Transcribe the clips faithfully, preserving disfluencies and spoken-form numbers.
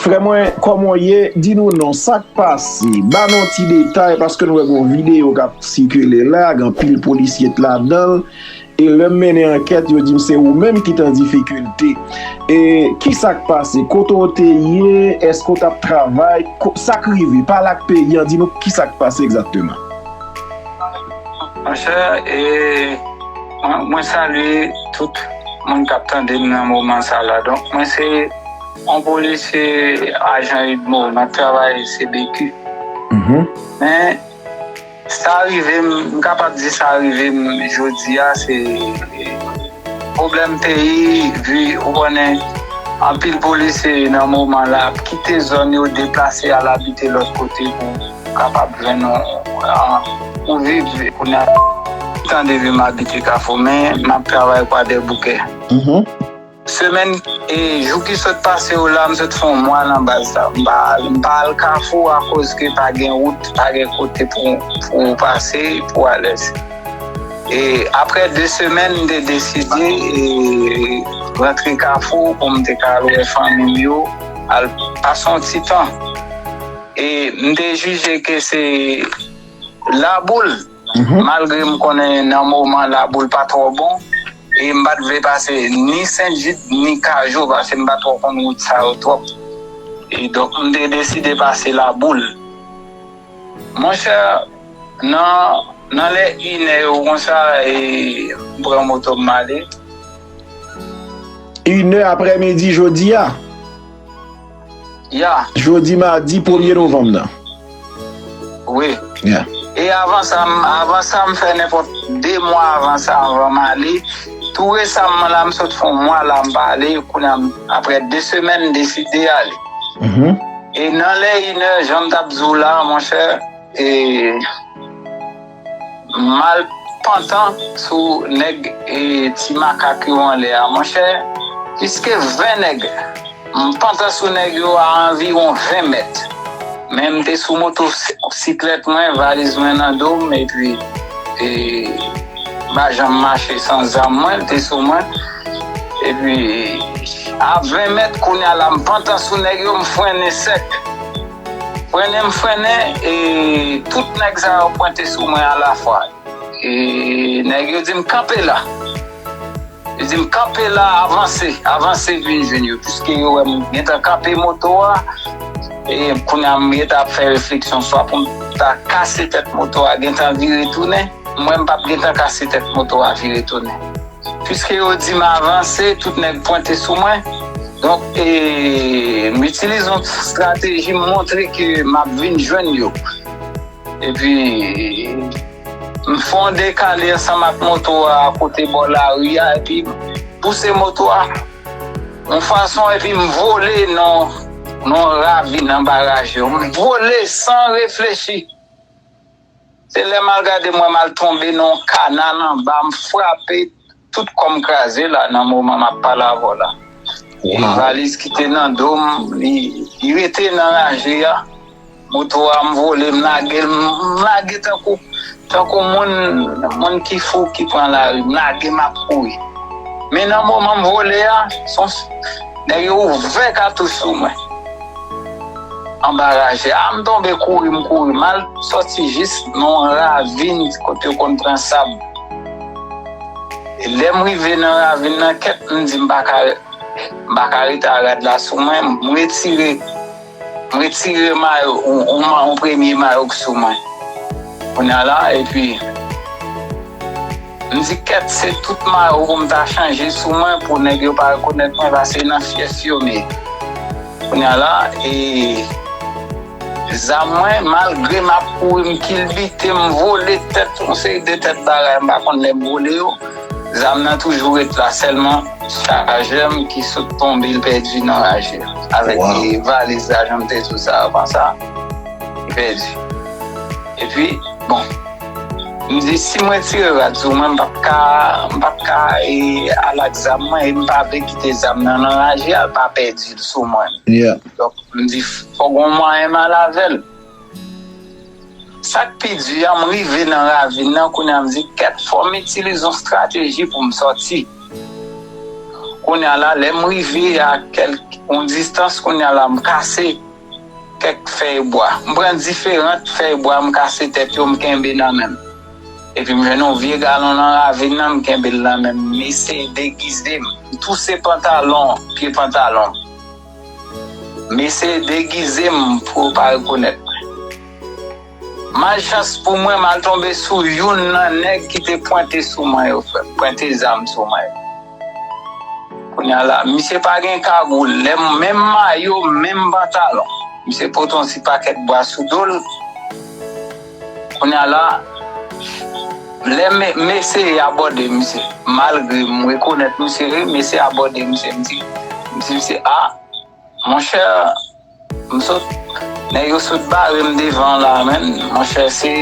Frè mwen, kòman w ye? Di nou non, sa k pase? Ba nou yon ti detay, paske nou wè gen yon videyo k ap sikile la, gen anpil polisye t ladan l. E lè m mennen ankèt, yo di m se ou menm ki t an difikilte. E kisa k pase? Kote w te ye? Èske w t ap travay? Ko- Sa k rive? Pale ak peyi an, di nou kisa k pase egzakteman. Monchè, e, mwen, mwen salye tout moun k ap tande m nan moman sa la. Donk, mwen se yon polisye ajan UDMO, m ap travay C B Q. Men, sa rive m, m kapab di sa rive m jodi a, se pwoblèm peyi, vi, ou konnen, anpil polisye nan moman la ap kite zòn yo, deplase al abite lòt kote pou kapab jwenn yon, yon, pou viv. Kounye a, tan de vi m abite Kafou, men m ap travay Kwadèboukè. Semèn, e, jou ki sot pase yo la, m sot fè yon mwa nan baz la. M pa, m pa al Kafou akoz ke pa gen wout, pa gen kote pou, pou w pase, pou w alèz. E aprè de semèn, m te deside, e, rantre Kafou pou m te ka al wè fanmi m yo, al pase yon ti tan. E m te jije ke se Laboul, malgre m konnen nan moman Laboul pa twò bon, e m pa t vle pase ni Sent Jid, ni Kajo, paske m pa twò konn wout sa yo twòp. E donk, m te deside pase Laboul. Monchè, nan, nan lè inè yo konsa, e, m pran moto m ale. Inè aprèmidi jodi a? Ya. Jodi madi premye novanm nan. Wi. Ya. E avan sa, m- avan sa, m fè nenpòt de mwa avan sa, avan m ale. Tou resaman la, m sot fè yon mwa la, m pa ale. Kounye a, m- aprè de semèn, m deside ale. E nan lè inè, jan m t ap di w la, monchè, e, m al pantan sou nèg, e, Ti Makak yo anlè a, monchè, plis ke ven nèg. M pantan sou nèg yo a anviwon ven mèt. Men m te sou moto si- siklèt mwen, valiz mwen nan do m, epi, e, m pa janm mache san zam mwen, l te sou mwen. Epi, a ven mèt, kounye a la, m pantan sou nèg yo, m frennen sèk. Frennen, m frennen, e tout nèg sa yo pwente sou mwen alafwa. E nèg yo di m, "Kanpe la." Yo di m, "Kanpe la, avanse, avanse vin jwenn yo." Piske yo wè m gentan kanpe moto a, e kounye a m gentan ap fè refleksyon swa pou m ta kase tèt moto a, gentan vire tounen. Mwen, m p ap gentan kase tèt moto a, vire tounen. Piske yo di m avanse, tout nèg pwente sou mwen. Donk, e, m itilize yon estrateji, m montre ke m ap vin jwenn yo. Epi, m fè yon dekale ansanm ak moto a kote bò lari a, epi m pouse moto a yon fason, epi m vole nan, nan ravin anba raje yo. M vole san reflechi. Se lè m al gade, m wè m al tonbe nan yon kanal anba, m frape, tout kò m kraze la nan moman m ap pale avè w la. E valiz ki te nan do m, li, li rete nan raje a. Moto a, m vole, m lage l, m lage tankou, tankou moun, moun ki fou ki pran lari, m lage, m ap kouri. Men nan moman m vole a, se yon nèg yo ouvè katouch sou mwen. Anba raje a, m tonbe kouri, m kouri, m al sòti jis nan yon ravin kote yo konn pran sab. E lè m rive nan ravin nan, kèt, m di m pa ka, m pa ka rete a rad la sou mwen, m retire, m retire mayo, yon, yon ma- yon premye mayo k sou mwen. Kounye a la, epi, m di kèt, se tout mayo pou m ta chanje sou mwen pou nèg yo pa rekonèt mwen, paske nan fyèf yo m ye. Kounye a la, e, zam mwen, malgre m ap kouri, m kilbite, m vole tèt, yon seri de tèt bagay, m pa konn lè m vole yo, zam nan toujou ret la, sèlman chajè m ki sot tonbe, l pèdi nan raje a, avèk, e, valiz la, jan m te di w sa avan sa, li pèdi. Epi, bon, m di, si m retire rad sou mwen, m p ap ka, m p ap ka, e, al ak zam mwen, e m pa vle kite zam nan nan raje a, l pa pèdi l sou mwen. Donk, m di, fòk gon mwayen m al avè l. Sa k pi di a, m rive nan ravin nan, kounye a m di, kèt, fò m itilize yon estrateji pou m sòti. Kounye a la, lè m rive a kèk yon distans, kounye a la, m kase kèk fèy bwa. M pran diferan fèy bwa, m kase tèt yo, m kenbe nan men m. Epi m jwenn yon vye galon nan ravin nan, m kenbe l nan men m. M eseye degize m. M touse pantalon, pye pantalon. M eseye degize m pou yo pa rekonèt mwen. Malchans pou mwen, m al tonbe sou youn nan nèg ki te pwente sou mwen yo, frè. Pwente zam sou mwen yo. Kounye a la, misye pa gen kagoul, lè menm mayo, menm pantalon. Misye pote yon ti pakèt bwa sou do l. Kounye a la, lè m, m eseye abòde misye, malgre m rekonèt misye, wi, m eseye abòde misye, m di, m di misye, a, monchè, m sot, nèg yo sot bare m devan la, menn. Monchè, se,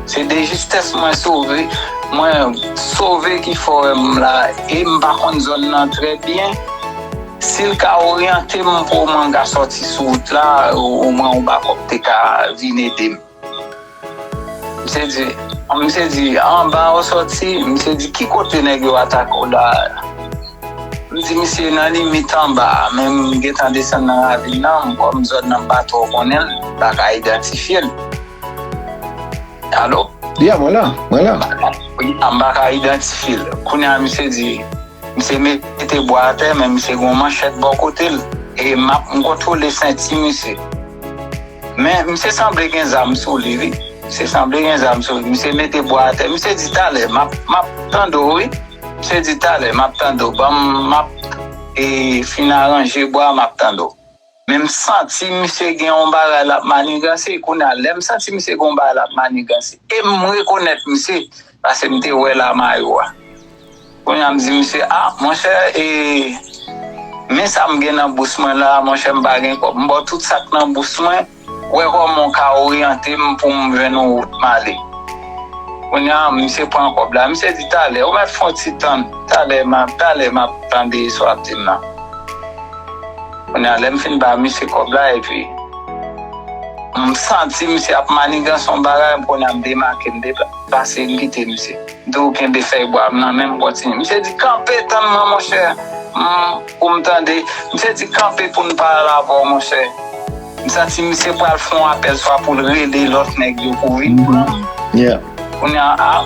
se de jistès mwen sove. Mwen sove ki fè w wè m la, e m pa konn zòn nan trè byen. Si l ka oryante m pou mwen ka sòti sou wout la, o-, omwen yon bakòp te ka vin ede m. Misye di, misye di, anba ou sòti, misye di, ki kote nèg yo atake w la? M di, misye, nan limit anba a, men m gentan desann nan ravin nan, m kòm zòn nan m pa twò konnen l, m pa ka idantifye l. Alo? Ya, mwen la, mwen la. Wi, m pa ka idantifye l. Kounye a, misye di, misye mete bwa atè, men misye gen yon manchèt bò kote l. E m ap, m kontwole senti misye. Men misye sanble gen zam sou li, wi. Misye sanble gen zam sou li. Misye mete bwa atè. Misye di, talè, m ap, m ap tande w, wi. Misye di, talè, m ap tande w. Ban m, m ap, e, fin aranje bwa, m ap tande w. Men m santi misye gen yon bagay l ap maniganse. Kounye a, lè m santi misye gen yon bagay l ap maniganse, e m rekonèt misye, paske m te wè lama yo a. Kounye a, m di misye, a, monchè, e, men sa m gen nan bous mwen la, monchè, m pa gen kòb. M ba w tout sa k nan bous mwen, wè kòman w ka oryante m pou m jwenn yon wout m ale. Kounye a, misye pran kòb la. Misye di, talè, ou mèt fè yon ti tann. Talè, m ap, talè, m ap tande sa w ap di m nan. Kounye a, lè m fin ba misye kòb la, epi m santi misye ap manigans yon bagay, kounye a, m demake, m deplase, m kite misye. M di w kenbe fèy bwa m nan men m kontinye. Misye di, kanpe, tann mwen, monchè, m, pou m tande. Misye di, kanpe pou n pale avè w, monchè. M santi misye pral fè yon apèl swa pou l rele lòt nèg yo pou vin pran m. Yeah. Kounye a, a,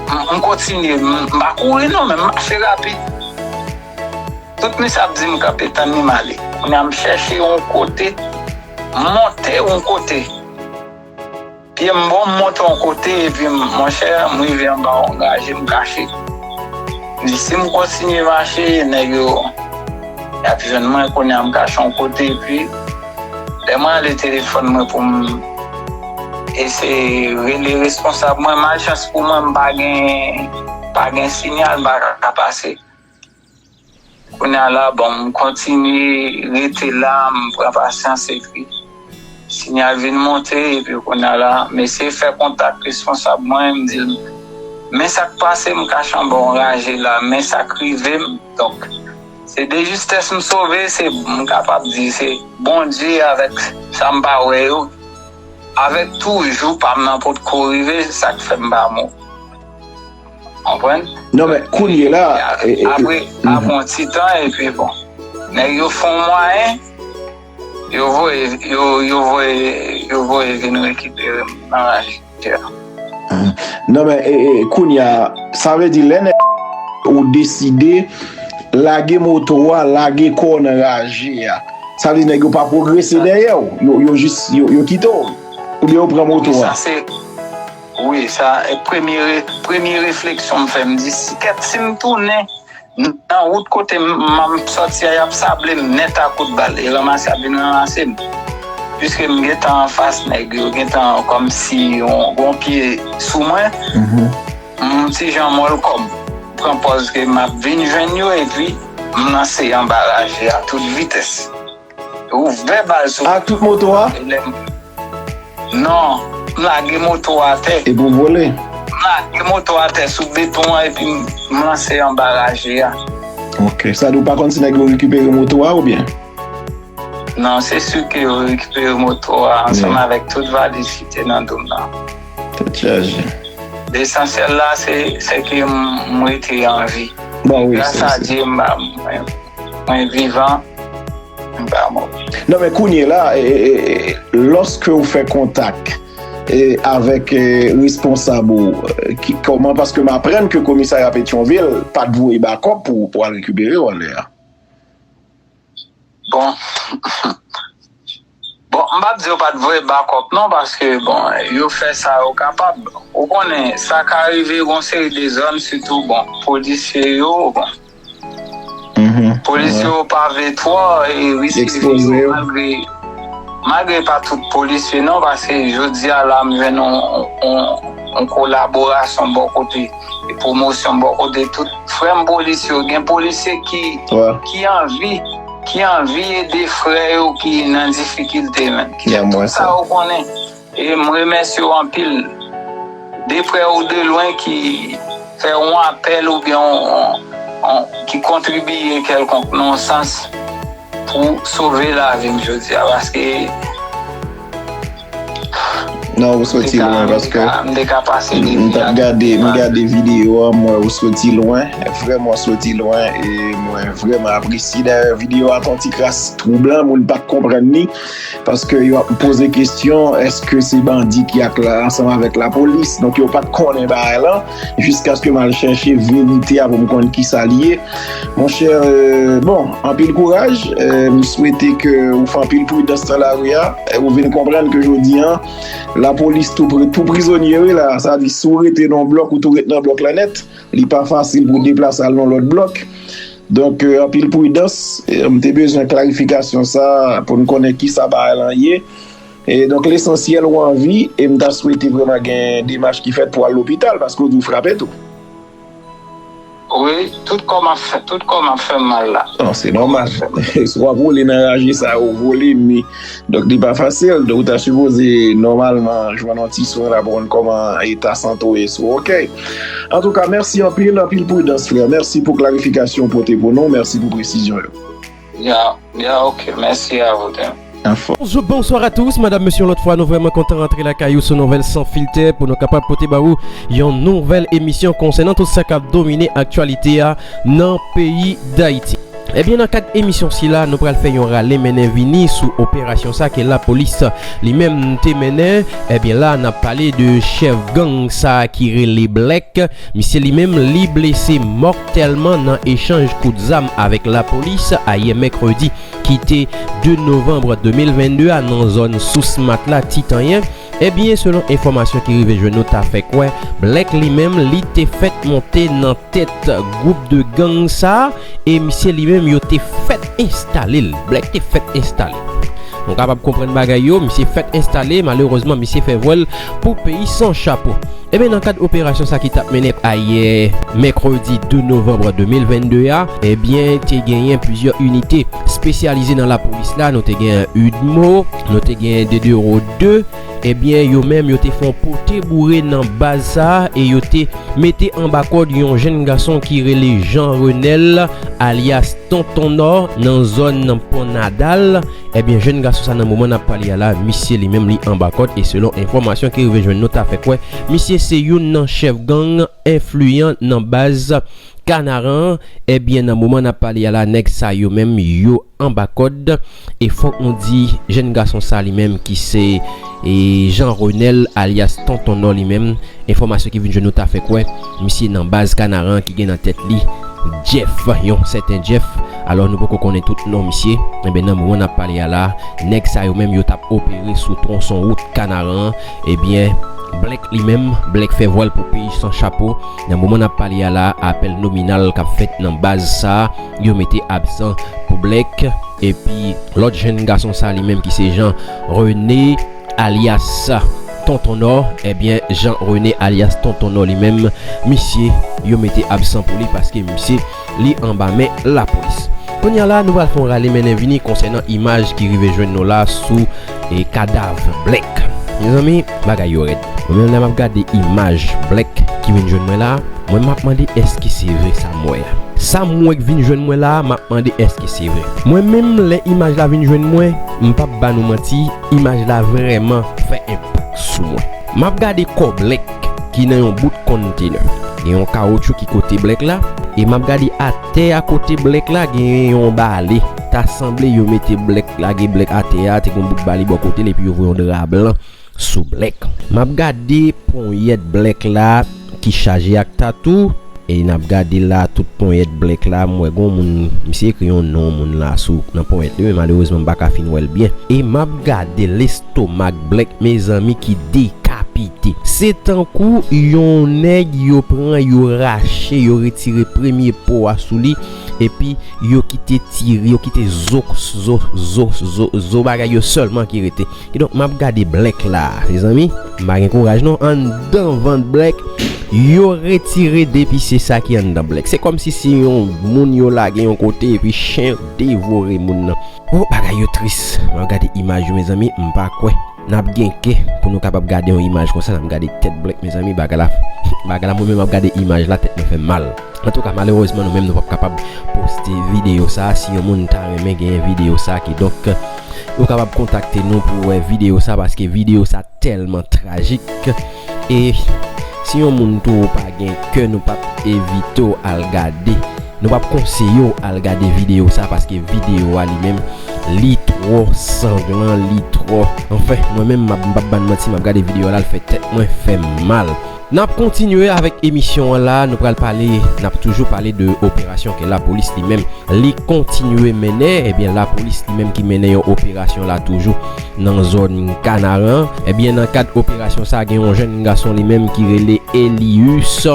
m, m kontinye, m, m pa kouri non, men m mache rapid. Tout misye ap di m kanpe, tann li m ale. Kounye a, m chèche yon kote, m monte yon kote. Pye m bon, m monte yon kote, epi m, monchè, m rive anba yon raje, m kache. M di, si m kontinye mache, nèg yo, y ap jwenn mwen, kounye a, m kache yon kote, epi lè mwen ale telefòn mwen pou m eseye rele responsab mwen, malchans pou mwen, m pa gen, pa gen sinyal, m pa ka pase. Kounye a la, bon, m kontinye rete la, m pran pasyans epi sinyal vin monte, epi kounye a la, m eseye fè kontak responsab mwen, m di l, men sa k pase, m kache anba yon raje la, men sa k rive m. Donk, se de jistès m sove, se, m kapab di, se Bondye avèk sa m pa wè yo, avèk tou jou pa m nan potko rive, sa k fè m pa mò. Konprann? Non, men kounye la, e, e, apre, mhm. Apre yon ti tan, epi bon, nèg yo fè yon mwayen, yo voye, yo, yo voye, yo voye vin rekipere m nan raje a. Mhm. Non, men, e, e, kounye a, sa vle di, lè nèg ou deside lage moto a, lage kò w nan raje a, sa vle di nèg yo pa pwogrese dèyè w, yo, yo jis, yo, yo kite w, oubyen yo pran moto a. Wi, sa se, wi, sa, e, premye re-, premye refleksyon m fè, m di, si kèt, si m tounen nan wout kote m, m, m sòti a, y ap sable m nèt a kout bal, e ranmase ap vin ranmase m. Piske m gentan anfas nèg yo, gentan kòmsi yon, yon pye sou mwen, mhm. M ti jan mòl kò m, pran pòz ke m ap vin jwenn yo, epi m lanse anba raje a tout vitès. Ouvè bal sou. Ak tout moto a? Non, m lage moto a atè. Epi w vole? M lage moto a atè sou beton an epi m, m lanse anba raje a. Ok, sa di w pa konn si nèg yo rekipere moto a oubyen? Non, se si ke yo rekipere moto a ansanm avèk tout valiz ki te nan do m nan. Tèt chaje. Lesansyèl la, se, se ke m, m rete an vi. Bon, wi, gras a Dye, m pa, m, Mwen vivan, m pa mouri. Non, men kounye la, e, e, e, lòske w fè kontak e, avèk e, responsab ou, e, ki, kòman, paske m aprann ke komisarya Petyonvil pa t voye bakòp pou, pou al rekipere w anlè a. Bon. Bon, m p ap di yo pa t voye bakòp non, paske, bon, yo fè sa yo kapab. Ou konnen, sa ka rive yon seri de zòn, sitou, bon, polisye yo, bon. Polisye yo pa vle twò e riske vi yo malgre, malgre pa tout polisye non, paske jodi a la m jwenn yon, yon, yon kolaborasyon bò kote e pwomosyon bò kote tout frè m polisye yo. Gen polisye ki, ki anvi, ki anvi ede frè yo ki nan difikilte menm. Ki fè tout sa yo konnen. E m remèsye w anpil, de prè ou de lwen, ki fè yon apèl oubyen yon, yon, ki kontribiye kèlkonk nan yon sans pou sove lavi m jodi a, paske Non, ou soti lwen paske m t ap gade, m gade videyo a, m wè ou soti lwen, vrèman soti lwen, e mwen vrèman apresye. Dayè, videyo a t on ti kras twoublan, moun pa t konprann li. Paske yo ap poze kesyon, èske se bandi ki ak la, ansanm avèk lapolis? Donk yo pa t konnen bagay lan, jiskaske m al chèche verite a pou m konn kisa li ye. Monchè, euh, bon, anpil kouraj, euh, m swete ke ou fè anpil pridans nan lari a, euh, ou vin konprann ke jodi an, lapolis tou, pri- tou prizonye wi la, sa di si w rete nan yon blòk, ou tou ret nan blòk lan nèt, li pa fasil pou w deplase al nan lòt blòk. Donk, euh, anpil pridans. E, m te bezwen klarifikasyon sa pou n konnen kisa bagay lan ye. E donk, lesansyèl ou anvi, e m ta swete vrèman gen demach ki fèt pou al lopital, paske w di w frape tou. Wi, tout kò m ap fè, tout kò m ap fè m mal la. Non, se nòmal. Si w ap wole nan raje sa yo, wole, men, donk, li pa fasil. Donk, ou ta sipoze, nòmalman, jwenn yon ti swen la pou konn kòman eta sante w ye, si w oke. Antouka, mèsi anpil, anpil pridans, frè. Mèsi pou klarifikasyon w pote pou nou. Mèsi pou presizyon yo. Ya, ya, oke. Mèsi a vou de. Anfòm. Bonjour, bonsoir à tous. Madame, mesye, yon lòt fwa, nou vrèman kontan rantre lakay ou sou Nouvèl San Filtè pou nou kapab pote ba ou yon nouvèl emisyon konsènan tout sa k ap domine aktyalite a nan peyi Dayiti. Ebyen, nan kad emisyon sila, nou pral fè yon rale mennen vini sou operasyon sa ke lapolis li menm te mennen. Ebyen, la, n ap pale de chèf gang sa ki rele Blèk. Misye li menm, li blese mòtèlman nan echanj kout zam avèk lapolis ayè mèkredi ki te de novanm de mil vennde a nan zòn Sous Matla, Titanyen. Ebyen, selon enfòmasyon ki rive jwenn nou, ta fè kwè Blèk li menm, li te fèt monte nan tèt gwoup de gang sa, e misye li menm, yo te fèt enstale l. Blèk te fèt enstale. Nou kapab konprann bagay yo, misye fèt enstale, malerezman, misye fè vwèl pou peyi san chapo. Ebyen, nan kad operasyon sa ki t ap mennen ayè, mèkredi de novanm de mil vennde a, ebyen, te genyen plizyè inite espesyalize nan lapolis la. Nou te gen UDMO, nou te gen DDRO de. Ebyen, yo menm, yo te fè yon pote boure nan baz sa a e yo te mete anba kòd yon jèn gason ki rele Jean Renel, alyas Tonton Nò, nan zòn Pon Nadal. Ebyen, jèn gason sa, nan moman n ap pale a la, misye li menm, li anba kòd, e selon enfòmasyon ki rive jwenn nou, ta fè kwè misye se youn nan chèf gang enfliyan nan baz Kanaran. Ebyen, nan moman n ap pale a la, nèg sa yo menm, yo anba kòd. E fòk nou di, jèn gason sa li menm ki se, e, Jean Renel, alyas Tonton Nò li menm, enfòmasyon ki vin jwenn nou ta fè kwè misye nan baz Kanaran ki gen nan tèt li Jeff, yon sèten Jeff. Alò, nou poko konnen tout non misye. Ebyen, nan moman n ap pale a la, nèg sa yo menm, yo t ap opere sou twonson wout Kanaran. Ebyen, Blèk li menm, Blèk fè vwèl pou peyi san chapo. Nan moman n ap pale a la, apèl nominal k ap fèt nan baz sa, yo mete absan pou Blèk. Epi, lòt jèn gason sa li menm ki se Jean René, alyas Tonton Nò, ebyen, Jean René, alyas Tonton Nò li menm, misye, yo mete absan pou li paske misye, li anba men lapolis. Kounye a la, nou pral fè yon rale mennen vini konsènan imaj ki rive jwenn nou la sou, e, kadav Blèk. Mezanmi, bagay yo rèd. Mwen menm, lè m ap gade imaj Blèk ki vin jwenn mwen la, mwen, m ap mande èske se vre sa m wè a. Sa m wè k vin jwenn mwen la, m ap mande èske se vre. Mwen menm, lè imaj la vin jwenn mwen, m p ap ba nou manti, imaj la vrèman fè enpak sou mwen. M ap gade kò Blèk ki nan yon bout kontenè. Gen yon kawotchou ki kote Blèk la, E m ap gade atè a kote Blèk la, gen yon bale. Ta sanble yo mete Blèk, lage Blèk atè a, te gen yon bout bale bò kote l, epi yo voye yon dra blan sou Blèk. M ap gade ponyèt Blèk la ki chaje ak tatou. E n ap gade la, tout ponyèt Blèk la, m wè gon moun, misye ekri yon non moun la sou, nan ponyèt li, men malerezman m pa ka fin wè l byen. E m ap gade lestomak Blèk, mezanmi, ki dekapite. Se tankou yon nèg yo pran, yo rache, yo retire premye po a sou li, epi yo kite tire, yo kite zo, zo, zo, zo, zo bagay yo sèlman ki rete. Kidonk, m ap gade Blèk la, mezanmi. M pa gen kouraj non. Anndan vant Blèk, yo retire depi se sa ki anndan Blèk. Se kòmsi se yon moun yo lage yon kote epi chen devore moun nan. Oh, bagay yo tris. M ap gade imaj yo, mezanmi. M pa kwè n ap gen kè pou nou kapab gade yon imaj konsa. N ap gade tèt Blèk, mezanmi. Bagay la, bagay la, mwen menm m ap gade imaj la, tèt mwen fè m mal. Antouka, malerezman, nou menm nou p ap kapab poste videyo sa. Si yon moun ta renmen genyen videyo sa, kidonk, ou kapab kontakte nou pou wè videyo sa, paske videyo sa tèlman trajik. E si yon moun tou ou pa gen kè, nou p ap envite w al gade. Nou p ap konseye w al gade videyo sa, paske videyo a li menm, li twò sanglan, li twò, anfen, mwen menm, m ap, m p ap bann manti, m ap gade videyo a la, l fè tèt mwen fè m mal. N ap kontinye avèk emisyon an la, nou pral pale, n ap toujou pale de operasyon ke lapolis li menm, li kontinye mennen. Ebyen, lapolis li menm ki mennen yon operasyon la toujou nan zòn Kanaran. Ebyen, nan kad operasyon sa, gen yon jèn gason li menm ki rele Elius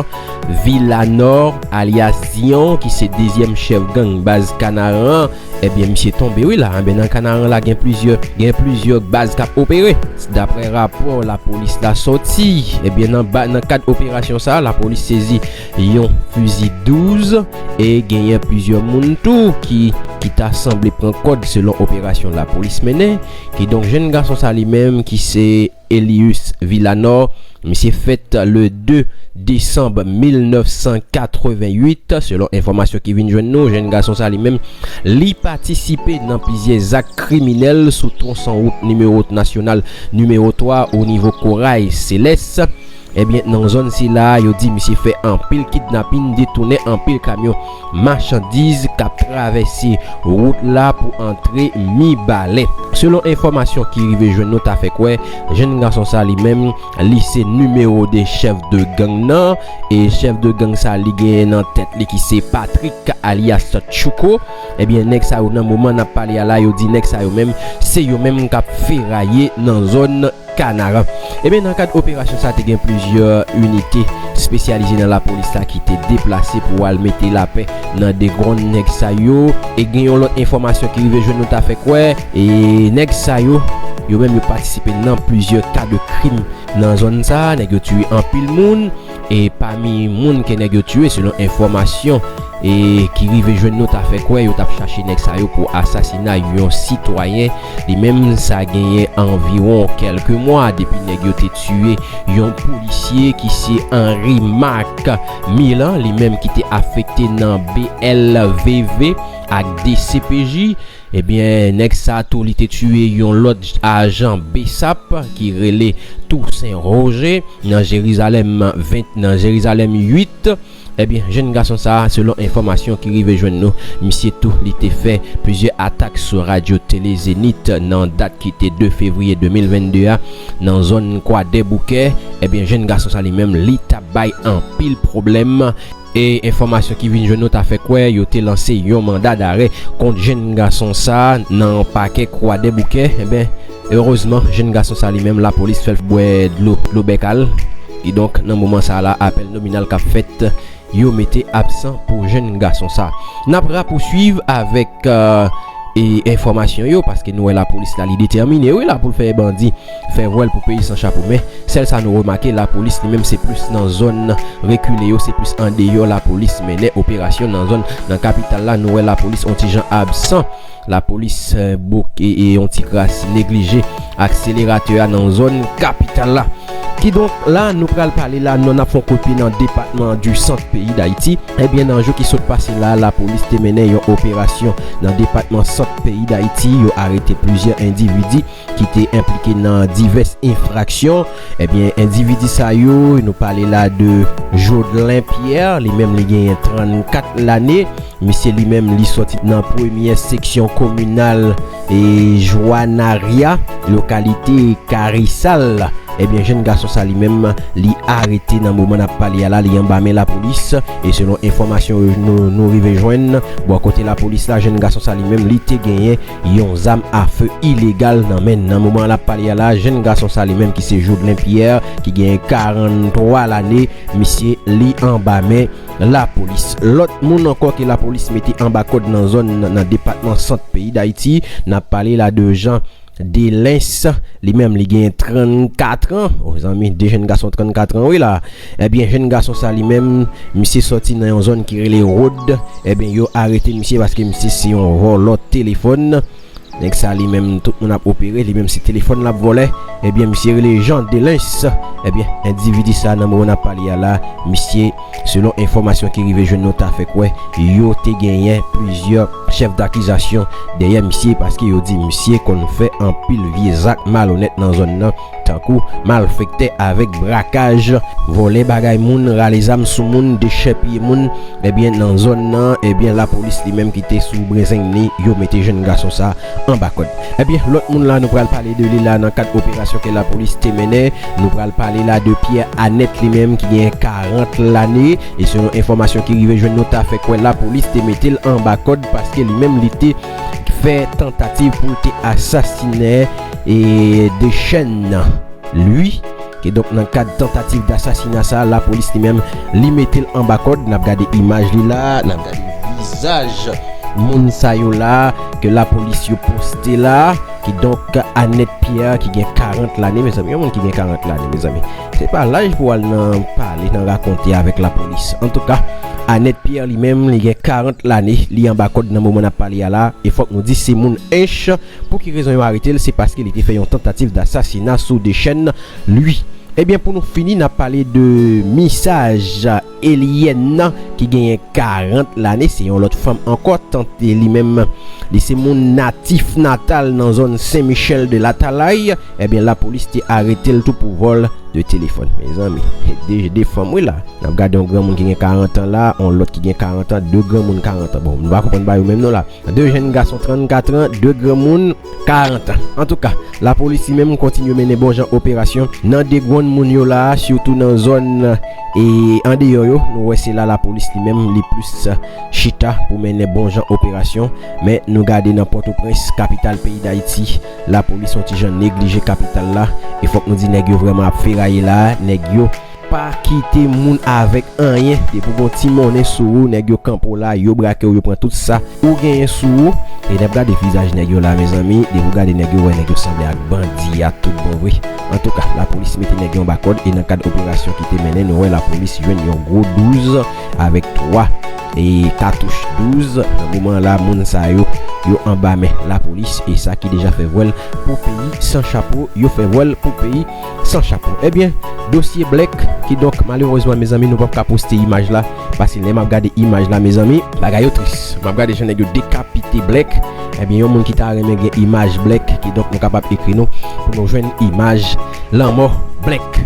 Villanor, alyas Zion, ki se dezyèm chèf gang baz Kanaran. Ebyen, misye tonbe, wi, la. Ebyen, nan Kanaran la, gen plizyè, gen plizyè baz k ap opere. Daprè rapò lapolis la sòti, ebyen, nan ba, nan kad operasyon sa, lapolis sezi yon fizi douz e genyen plizyè moun tou ki, ki ta sanble pran kòd selon operasyon lapolis mennen. Kidonk, jèn gason sa li menm ki se Elius Villanor, misye fèt le de desanm mil nèf san katreventuit, selon enfòmasyon ki vin jwenn nou. Jèn gason sa li menm, li patisipe nan plizyè zak kriminèl sou twonson wout nimewo nasyonal nimewo twa o nivo Koray Selès. Ebyen, nan zòn sila, yo di misye fè anpil kidnapin, detounen anpil kamyon machandiz k ap travèse wout la pou antre Mibalè. Selon enfòmasyon ki rive jwenn nou, ta fè kwè jèn gason sa li menm, li se nimewo de chèf de gang nan, e chèf de gang sa li genyen nan tèt li ki se Patrick alyas Tchouko. Ebyen, nèg sa yo nan moman n ap pale a la, yo di nèg sa yo menm, se yo menm k ap feraye nan zòn Kanaran. Ebyen, nan kad operasyon sa, te gen plizyè inite espesyalize nan lapolis la ki te deplase pou al mete lapè nan de grenn nèg sa yo. E gen yon lòt enfòmasyon ki rive jwenn nou, ta fè kwè, e nèg sa yo, yo menm yo patisipe nan plizyè ka de krim nan zòn sa, nèg yo tiye anpil moun. E pami moun ke nèg yo tiye, selon enfòmasyon e ki rive jwenn nou, ta fè kwè yo t ap chache nèg sa yo pou asasina yon sitwayen. Li menm, sa genyen anviwon kèlke mwa depi nèg yo te tiye yon polisye ki se Henri Marc Milan, li menm ki te afekte nan B L V V ak D C P J. Ebyen, nèg sa tou, li te tiye yon lòt ajan B S A P ki rele Toussaint Roger nan Jerizalèm ven, nan Jerizalèm uit. Ebyen, jèn gason sa, selon enfòmasyon ki rive jwenn nou, misye tou, li te fè plizyè atak sou radyo Tele Zenith nan dat ki te de fevriye de mil vennde a, nan zòn Kwadèboukè. Ebyen, jèn gason sa li menm, li t ap bay anpil pwoblèm. E enfòmasyon ki vin jwenn nou ta fè kwè yo te lanse yon manda darè kont jèn gason sa nan pakè Kwadèboukè. Ebyen, erezman, jèn gason sa li menm, lapolis fè l bwè dlo, dlo bèk a l. Kidonk, nan moman sa la, apèl nominal k ap fèt, yo mete absan pou jèn gason sa. N ap rapousuiv avèk, e, enfòmasyon yo, paske nou wè lapolis la, li detèmine, wi, la, pou l fè bandi fè vwèl pou peyi san chapo. Men, sèl sa nou remake, lapolis li menm, se plis nan zòn rekile yo, se plis andeyò lapolis mennen operasyon nan zòn. Nan kapital la, nou wè lapolis on ti jan absan. Lapolis, e, bouke e on ti kras neglije akseleratè a nan zòn kapital la. Kidonk, la, nou pral pale la, nou n ap fè yon kout pye nan depatman di sant peyi Dayiti. Ebyen, nan jou ki sot pase la, lapolis te mennen yon operasyon nan depatman sant peyi Dayiti. Yo arete plizyè endividi ki te enplike nan divès enfraksyon. Ebyen, endividi sa yo, nou pale la de Jodelin Pierre, li menm li genyen trannkat lane. Misye li menm li sòti nan premyè seksyon kominal e Joanaria, lokalite Karisal. Ebyen, jèn gason sa li menm li arete nan moman n ap pale a la, li anba men lapolis. E selon enfòmasyon nou, nou rive jwenn bò kote lapolis la, jèn gason sa li menm li te genyen yon zam afe ilegal nan men l. Nan moman n ap pale a la, jèn gason sa li menm ki se Jodelin Pierre, ki genyen karanntwa lane, misye li anba men lapolis. Lòt moun ankò ke lapolis mete anba kòd nan zòn nan, nan depatman sant peyi Dayiti, n ap pale la de Jean Delens, li menm li genyen trannkat an. O zanmi, de jèn gason trannkat an, wi la. Ebyen, jèn gason sa li menm, misye sòti nan yon zòn ki rele Rod. Ebyen, yo arete misye paske misye se yon vòlò telefòn. Nèg sa li menm, tout moun ap opere, li menm se telefòn l ap vòlè. Ebyen, misye rele Jean Delens. Ebyen, endividi sa nan moman n ap pale a la, misye, selon enfòmasyon ki rive jwenn nou, ta fè kwè yo te genyen plizyè chèf dakizasyon dèyè misye, paske yo di misye konn fè anpil vye zak malonèt nan zòn nan, tankou malfektè avèk brakaj, vòlè bagay moun, rale zam sou moun, dechèpiye moun. Ebyen, nan zòn nan, ebyen, lapolis li menm ki te sou brenzeng li, yo mete jèn gason sa anba kòd. Ebyen, lòt moun la, nou pral pale de li la nan kad operasyon ke lapolis te mennen. Nou pral pale la de Pierre Annette li menm ki genyen karant lane. E selon enfòmasyon ki rive jwenn nou, ta fè kwè lapolis te mete l anba kòd paske li menm li te fè tantativ pou l te asasinen e Dechaine Louis. Kidonk, nan kad tantativ dasasina sa, lapolis li menm, li mete l anba kòd. N ap gade imaj li la, n ap gade vizaj moun sa yo la, ke lapolis yo poste la. Kidonk, Annette Pierre, ki gen karant lane, mezanmi, yon moun ki gen karant lane, mezanmi. Se pa laj pou al nan pale, nan rakonte avèk lapolis. Antouka, Annette Pierre li menm, li gen karant lane, li anba kòd nan moman n ap pale a la, e fòk nou di se moun Ench. Pou ki rezon yo arete l? Se paske li te fè yon tantativ dasasina sou Dechaine Louis. Ebyen, pou nou fini, n ap pale de Misaj Elienne, ki genyen karant lane. Se yon lòt fanm ankò, tant li menm, li se moun natif natal nan zòn Sen Michèl de Latalay. Ebyen, lapolis te arete l tou pou vòl de telefòn. Mezanmi, de, de fanm, wi la. N ap gade yon granmoun ki gen karant an la, yon lòt ki gen karant an, de granmoun karant an. Bon, nou pa konprann ba yo menm non la. De jèn gason trannkat an, de granmoun karant an. Antouka, lapolis li menm kontinye mennen bon jan operasyon nan de granmoun yo la, sitou nan zòn e andeyò yo. Nou wè se la lapolis li menm li plis chita pou mennen bon jan operasyon. Men nou gade nan Pòtoprens, kapital peyi Dayiti, lapolis yon ti jan neglije kapital la. E fòk nou di nèg yo vrèman ap feraye la, nèg yo pa kite moun avèk anyen. Depi w gen yon ti monnen sou ou, nèg yo kanpe w la, yo brake w, yo pran tout sa ou genyen sou ou. E n ap gade vizaj nèg yo la, mezanmi. Depi w gade nèg yo, wè nèg yo sanble ak bandi a tout bon vre. Antouka, lapolis mete nèg yo anba kòd e nan kad operasyon ki te mennen, nou wè lapolis jwenn yon gwo douz avèk twa e katouch douz. Nan moman la, moun sa yo, yo anba men lapolis e sa ki deja fè vwèl pou peyi san chapo, yo fè vwèl pou peyi san chapo. Ebyen, dosye Blèk, kidonk, malerezman, mezanmi, nou p ap ka poste imaj la, paske lè m ap gade imaj la, mezanmi, bagay yo tris. M ap gade jan nèg yo dekapite Blèk. Ebyen, yon moun ki ta renmen gen imaj Blèk, kidonk, nou kapab ekri nou pou nou jwenn imaj lanmò Blèk.